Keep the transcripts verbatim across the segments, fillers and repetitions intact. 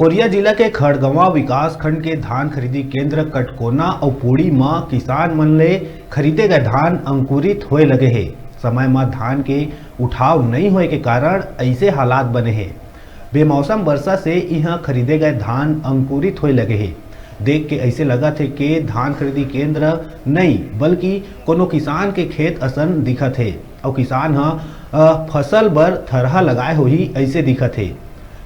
कोरिया जिला के खड़गवां विकासखंड के धान खरीदी केंद्र कटकोना अउ पूड़ी म किसान मन ले खरीदे गए धान अंकुरित होए लगे हे। समय म धान के उठाव नइ होए के कारण अइसे हालात बने हे। बेमौसम वर्षा से इहां खरीदे गए धान अंकुरित होए लगे हे। देख के अइसे लगत हे के धान खरीदी केंद्र नइ, बल्कि कोनो किसान के खेत असन दिखत हे। अउ किसान ह, अ, फसल बर थरहा लगाए होही, अइसे दिखत हे।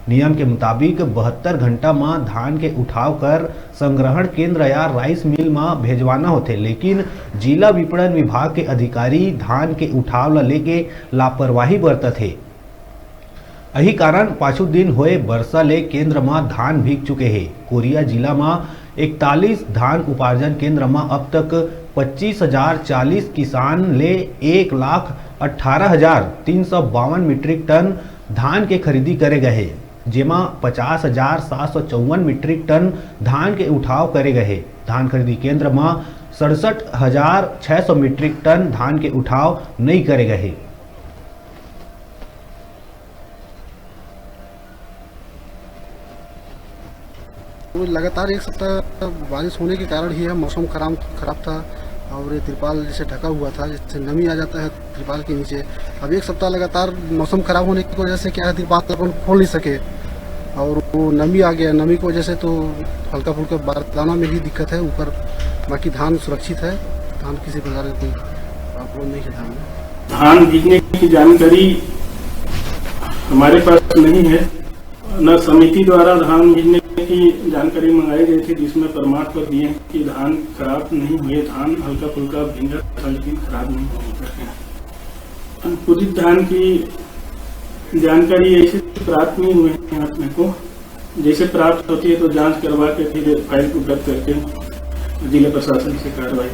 नियम के मुताबिक बहत्तर घंटा म धान के उठाव कर संग्रहण केंद्र या राइस मिल म भेजवाना होथे, लेकिन जिला विपणन विभाग के अधिकारी धान के उठाव ल लेके लापरवाही बरतत हे। अही कारण पाछू दिन होए बरसा ले केंद्र म धान भीग चुके हे। कोरिया जिला म इकतालीस धान उपार्जन केंद्र म अब तक पच्चीस हजार चालीस किसान ले एक लाख अट्ठारह हजार तीन सौ बावन मीट्रिक टन धान के खरीदी करे गए हे, जेमा पचास हजार सात सौ चौवन मीट्रिक टन धान के उठाव करे गए हे। धान खरीदी केंद्र म सड़सठ हजार छह सौ मीट्रिक टन धान के उठाव नइ करे गए हे। वो लगातार एक सप्ताह बारिश होने के कारण ही यह मौसम खराब, खराब था और ये तिरपाल जैसे ढका हुआ था, जिससे नमी आ जाता है तिरपाल के नीचे। अब एक सप्ताह लगातार मौसम खराब होने की वजह से क्या है, तिरपाल अपन खोल नहीं सके और वो नमी आ गया। नमी की वजह से तो हल्का फुल्का बारदाना में ही दिक्कत है ऊपर, बाकी धान सुरक्षित है, धान किसी प्रकार का कोई प्रॉब्लम नहीं है धान में। धान भीगने की जानकारी हमारे पास नहीं है, न समिति द्वारा धान भीगने की जानकारी मंगाई गई थी, जिसमें प्रमाण पत्र दिए हैं कि धान खराब नहीं हुए, धान हल्का फुल्का भींगा था लेकिन खराब नहीं हुए करके। अंकुरित धान की जानकारी ऐसे प्राप्त नहीं हुए हैं अपने को। जैसे प्राप्त होती है तो जांच करवा के फिर फाइल को दर्ज करके जिला प्रशासन से कार्रवाई